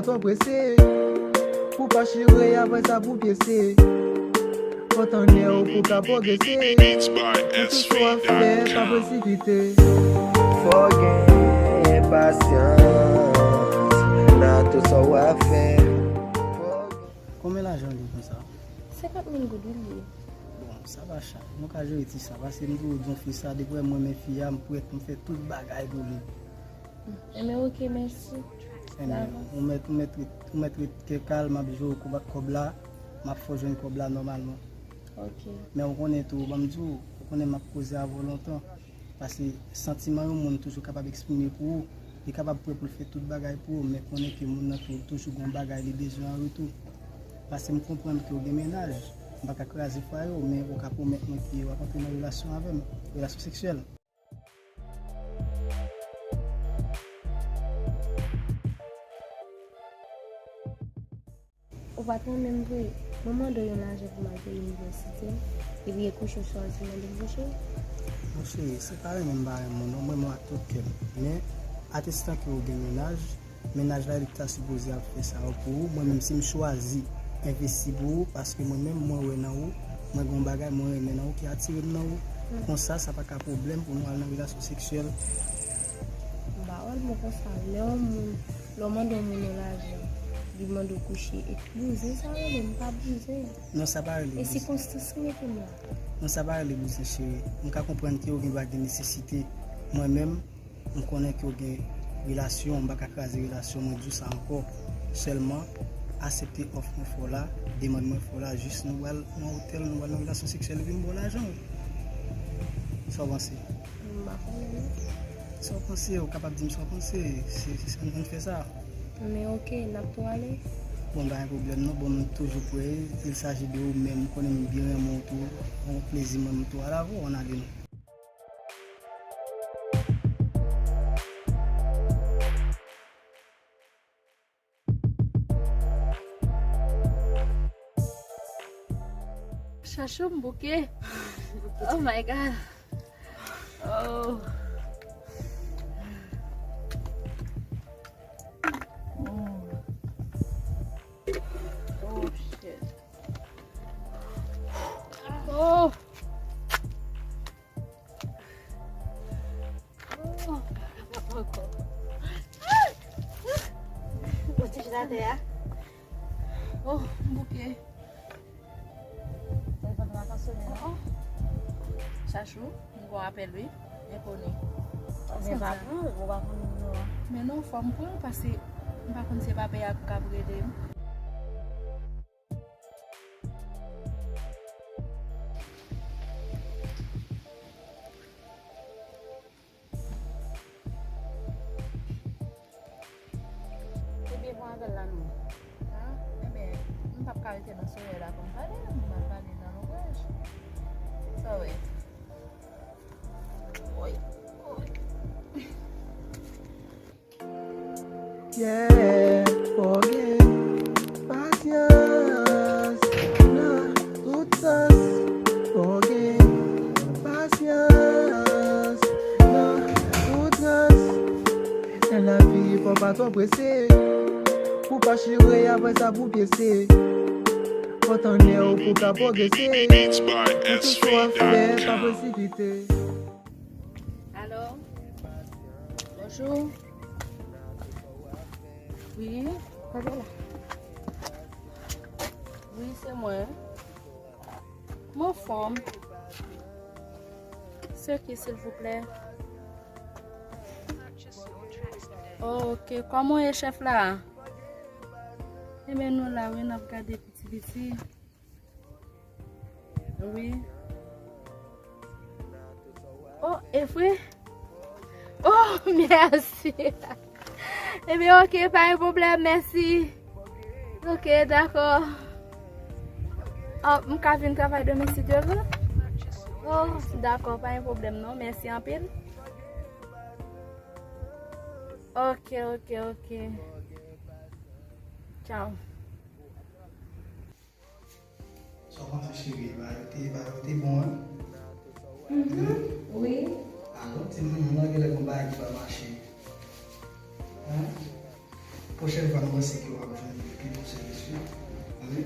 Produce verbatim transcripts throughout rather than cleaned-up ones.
Twò prese, pou pa chire, apre sa pou pyese. Fò tande w pou ka pwogrese. Nan tout sa w ap fè, pa presipite. Fò w gen pasyans nan tout sa w ap fè. Fò w gen Konbyen lajan w gen konsa? Senkant mil goud, wi, li ye. Bon, sa pa chay. Nou ka jere ti sa. Paske m di w, di w fi sa, depi w wè m renmen fi a, m prèt pou m fè tout bagay pou li. Enben, oke, mèsi. Enben, ou mèt, ou mèt ret, ou mèt ret kè kal, m ap jere kòb, kòb la, m ap fè w jwenn kòb la nòmalman. Oke. Men ou konnen tou, ban m di w, ou konnen m ap koze avè w lontan. Paske santiman yon moun toujou kapab eksprime pou ou, li kapab prè pou l fè tout bagay pou ou, men konnen ke moun nan tou, toujou gen yon bagay li bezwen an retou. Paske m konprann ke w gen mennaj, m pa ka kraze fwaye w, men ou ka pwomèt mwen ke w ap antre nan relasyon avè m, relasyon seksyèl. Ou pa t renmen m vre. Mwen mande w yon lajan pou m al peye inivèsite, epi e kouche w chwazi mande m, monchè. Monchè, se pa renmen m pa renmen w non, m renmen w ak tout kè m. Men, atestan ke w gen mennaj, mennaj la li ta sipoze ap fè sa yo pou ou. Mwen menm, si m chwazi envesti pou ou, paske mwen menm, mwen wè nan ou, mwen gen yon bagay mwen renmen nan ou ki atire m nan ou. Konsa, sa pa ka pwoblèm pou nou al nan relasyon seksyèl. M pa wè l bon konsa. Lè yon moun, lè w mande yon moun yon lajan, li mande w kouche, e bouzen sa rele, m pa bouzen. Non, sa pa rele bouzen. E sikonstans ki mete m la. Non, sa pa rele bouzen, cheri. M ka konprann ke w gen dwa gen nesesite. Mwen menm, m konnen ke w gen relasyon, m pa ka kraze relasyon, mwen di w sa ankò. Sèlman, aksepte òf mwen fè w la, demann mwen fè w la, jis nou pral nan otèl, nou pral nan relasyon seksyèl, epi m ba w lajan w. Sa w panse? M pa konnen non. Sa w panse? Ou kapab di m sa w panse. Se, se, ann fè sa. Men oke, n ap tou ale? Bon, pa gen pwoblèm non. Bon, m toujou prè. Il s'agit de ou menm. M konnen m byen renmen w tou. Yon plezi mwen, m tou al avè w. Ann ale non. Chachou, m bouke. Oh my God. Oh. Oh. Oh, shit. Oh. Oh, ankò. Ou ti chita atè a? Oh, m bouke. Telefòn la pa sonnen non. Oh, oh. Chachou, m gon apèl wi. Enkoni. Men pa pran, ou pa pran nimewo a. Men non, fò m pran l paske m pa konn se papa a k ap rele m. Ebyen, pran apèl la non. Ah, ebyen, m p ap ka rete nan solèy la pou m pale, m pral pale nan lonbraj. Sa w wè? Woy, woy. Yeah, fò gen pasyans nan tout sans. Fò gen pasyans nan tout sans. Nan lavi, fò pa twò prese. Pou pa chire, apre sa pou pyese. Fò tande w pou ka pwogrese. Nan tout sa w ap fè, pa presipite. Alo? Bonjou. Wi, kote la? Wi, se mwen. M anfòm. Se ki, silvouplè? Oh, ok. Kòman w ye, chèf la? Ebyen, nou la, wi, n ap gade piti piti. Wi. Oh, e vre? Oh, mèsi. Ebyen, ok, pa gen pwoblèm, mèsi. Ok, dakò. Oh, m ka vin travay demen si Dye vle? Oh, dakò, pa gen pwoblèm non, mèsi anpil. Ok, ok, ok. Tchao. Sa w panse, cheri? Bagay yo te, bagay yo te bon, wi. Mhm, wi. Alò, ti moun, mwen genlè gon bagay ki pa mache. Hein? Pwochèn fwa nou panse ke w ap jwenn pi bon sèvis wi. Tande?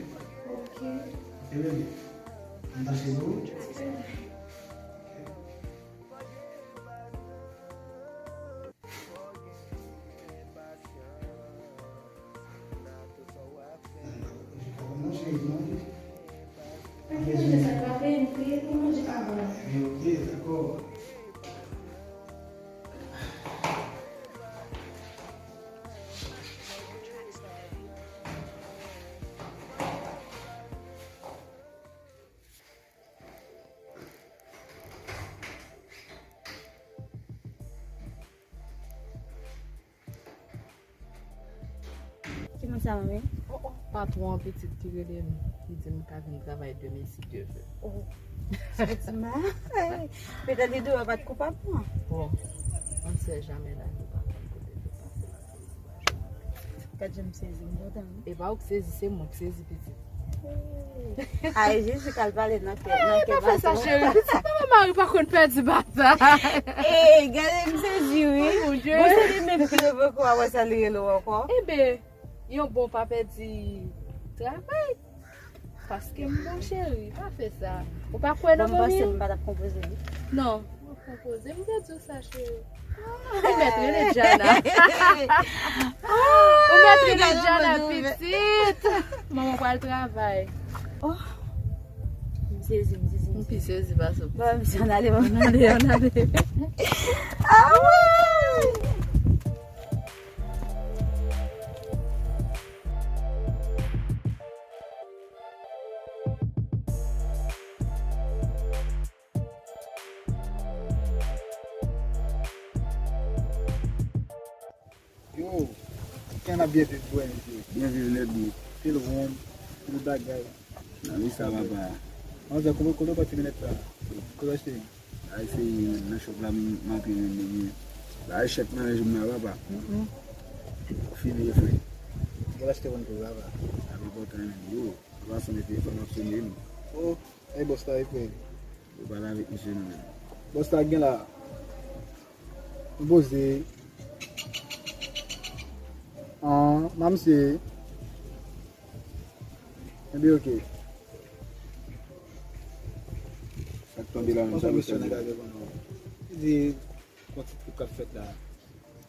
Ok. Ok, bebe. Ann tache pou ou? Ki moun sa, manmi? Oh, oh, patwon an pitit ki rele m, ki di m ka vin travay demen si Dye vle. Oh, sa di mal. Petèt li di w pa t koupab, non? Bon, on ne sait jamais, la nou pa konn kote nou pase. Gad jan m sezi, m kontan wi. E pa ou k sezi, se mwen k sezi, pitit. Ay, Jezi k al pale nan kè, nan kè bato. Pa fè sa, cheri. Pitit, papa mari pa konn pèdi batay. Ey, gade m sezi wi. Oh, mon Dieu. Bon, se li menm ki leve kou a wè sa li rele w ankò. Enben, yon bon pa pèdi travay. Paske m bon, cheri, pa fè sa. Ou pa kwè nan manmi? Bon, m panse m pa t ap konpoze wi. Non, ou konpoze, m te di w sa, cheri. Ou mèt rele Jana. Ou mèt rele Jana, pitit. Manman pral travay. Oh. M sezi, m sezi, m sezi. M pi sezi pase w. Bon, m sezi, ann ale, ann ale, ann ale. Ah wi! Yo, kè n ap byen viv vre, mesye. Byen viv nèt, bro. Pil wonm, pil bagay. Nan wi sa, papa. Manzè, kote, kote w pati mennèt la? Kote w achte? Ay, se nan shop la, m, m antre menm, menm. La, e chèk nan men m la, papa. Mm, mm. Fini, frè. Gen achte yon tou, papa. Sa pa enpòtan, yo. Papa, sonn telefòn ap sone, non. Oh, e bòs la, e frè. Yo pale avèk misye, non, menm. Bòs la gen la. M poze. An, mamse. Epi, ok. Sa k tonbe la menm, sa misye di. Li di, gon ti twoup k ap fèt la.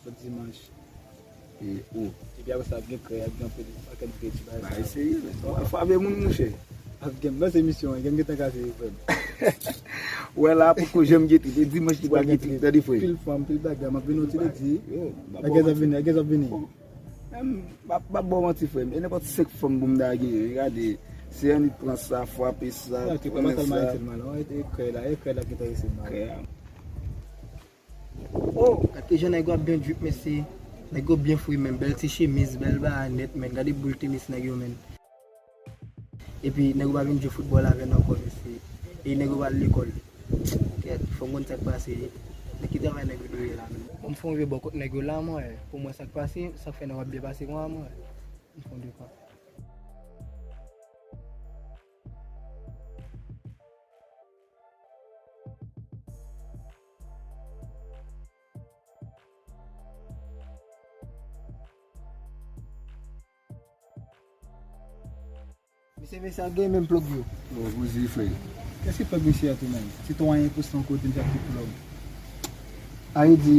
Sot dimanch. E, o. Epi apre sa, ap gen krèy, ap gen anpil, pakèt krèy, ti bagay sa. Bagay serye, men. Fò avè moun, monchè. Ap gen, men se misyon an, gen, gentan kase, frè m. Ou wè la, poko janm gen trip. E dimanch li pral gen trip, tande, frè. Pil fanm, pil bagay, m ap vin yon ti ledi. Yo, bagay ap vini, bagay ap vini. Menm, m ap, m ap ba w manti, frè m. E nenpòt senk fanm pou m ta genyen, gade. Se annik pran sa, frape sa, tounen sa. Krèy la, e krèy la ki enterese m la. Krèy la. Oh, gade jan nèg yo ap byen drip, mesye. Nèg yo byen fre, menm. Bèl ti chemiz, bèl bagay nèt, menm. Gade boul tenis nèg yo, menm. Epi, nèg yo pa vin jwe foutbòl avè n ankò, mesye. E nèg yo pa al lekòl. Kèt, fò m konn sa k pase. Nan ki travay nèg yo dwe ye la, menm? Bon, m fè yon vye bò kot nèg yo la, mwen, pou m wè sa k pase, sa k fè nèg yo ap byen pase konsa, mwen. M fè yon de kont. Mesye, mesye, a gen menm plòg yo. Bon, poze, frè. Kiyès ki plòg mesye a tou, menm? Sitwayen poste yon kote, misye ap di plòg. A vle di,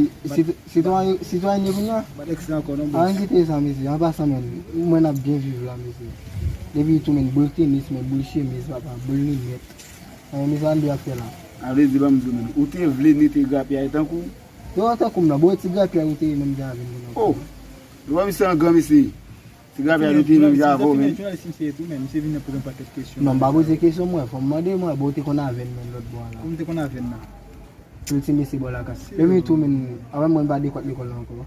sitwayen, sitwayen yo kounye a? Bat èks la ankò, non, bòs. Ann kite sa, mesye. An pasan, menm, mwen ap byen viv la, mesye. Depi tou, menm, boul tenis, menm, boul chemiz, papa, boul linèt. An, mesye, ann de ap fè la. A vle di, ban m di w, menm, ou te vle nete grapyay tankou? Yo, tankou m nan, bon, ti grapyay ou te ye, menm, te avè m, non. Oh! Yo, misye an gran, mesye. Ti grapyay nou te menm jan avè w menm. Jounalis misye ye tou, men misye vin ap poze yon pakèt kesyon. Non, m pa poze kesyon, mwen. Fò m mande, mwen, bon, ou te konn avè n menm lòt bò a la. Ou te konn avè n nan? Yon ti mesye bò lakay. Menm li tou, menm, avè mwen, m pa dekwat lekòl la ankò.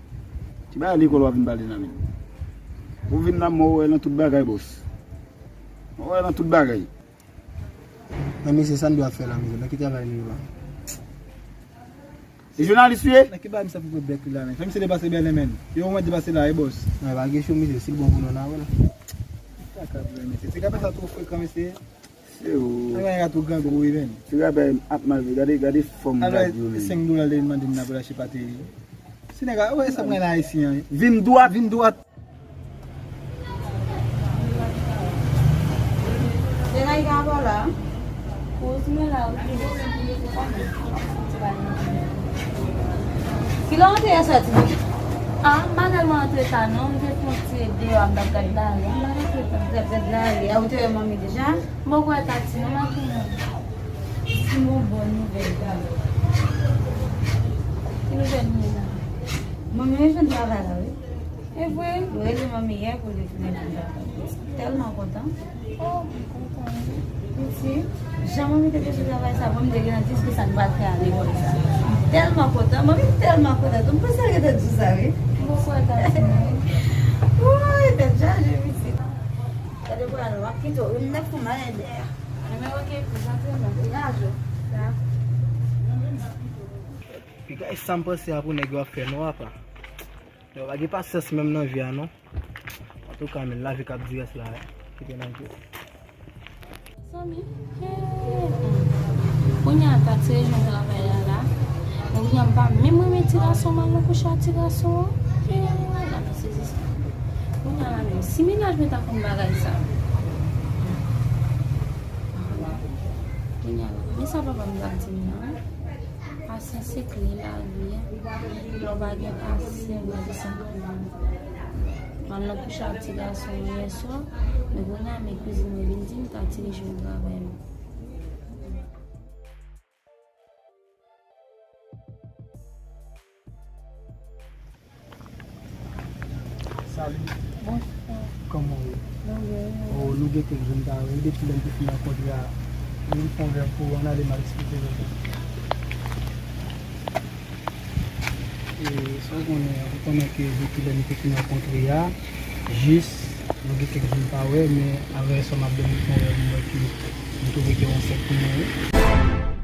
Ki bagay lekòl w ap vin pale la, menm? Ou vin la, mwen wè nan tout bagay, bòs. Mwen wè nan tout bagay. Men mesye, sa n dwe ap fè la, mesye? Nan ki travay nou ye la? E jounalis ou ye? Nan ki bagay misye ap ouvri bèk li la, men? Fè misye depase Bèlen, men. Yo, mwen depase la, e bòs. Nan, pa gen cho, mesye, si l bon pou nou, n a wè l. Sa ka vre, mesye. Ti granpè sa twò frekan, mesye. Se ou. Nèg la twò grangou, wi, men. Ti granpè ap mal, gade, gade fòm blag yo, men. Alò, senk dola l te vin mande m nan pou l achte pateri. Si nèg la, wè, sa pran ayisyen an. Vin dwat. Vin dwat. Kilè w te soti? Ah, m pa tèlman antre ta non, m te fè yon ti deyò, m t ap gad lari. M pa t antre ta. Gad, gad lari. A, ou te wè manmi deja? M poko wè Tati non, m ap vini. Di m yon bon nouvèl. Ki nouvèl ou gen la? Manmi jwenn travay la, wi. E vre? Yo rele manmi yè pou li tounen pou travay. Tèlman kontan. Oh, mwen kontan wi. Piti, jan manmi te bezwen travay sa, manmi te gen nan diskisyon sa n pral fè a lekòl sa. M tèlman kontan, manmi tèlman kontan tou. M panse l gentan di w sa wi. M poko wè Tati non. Woy, tèt chaje piti. Gade pou al, w ap kite w ri m nèf pou malè dèyè. Ebyen oke, prezante non. Kouraj ou. Sa. Piga e sa m panse a pou nèg yo ap fè non apa. Yo pa gen pasyans menm nan vi a non. Antouka men lavi k ap di rès la kite nan pye. Zanmi, kounye a Tati rejwenn travay la la. Men kounye a m pa menm renmen ti gason m al nan kouche a ti gason an. Kounye a la men sezi sa. Kounye a la menm si mennaj mwen ta konn bagay sa. Kounye a la men sa papa m t ap di m nan. Pasyans se kle lavi a. Lè w pa gen pasyans, lavi se yon pwoblèm. M al nan kouche ak ti gason an yè swa, men kounye a men kouzin mwen vin di m Tati rejwenn travay la. Salut. Bonsoir. Kòman w ye? Mwen byen. Oh, nou gen kèk jou n pa wè. Depi lè n te fin rankontre a, nou fè yon vèb pou w, ann ale m al eksplike nou. E sa w konnen, ou konnen ke depi lè n te fin rankontre a, jis nou gen kèk jou n pa wè, men avè sa m ap ban nou fè yon vèb, mwen wè ke m twouve ke w ansent pou mwen wi.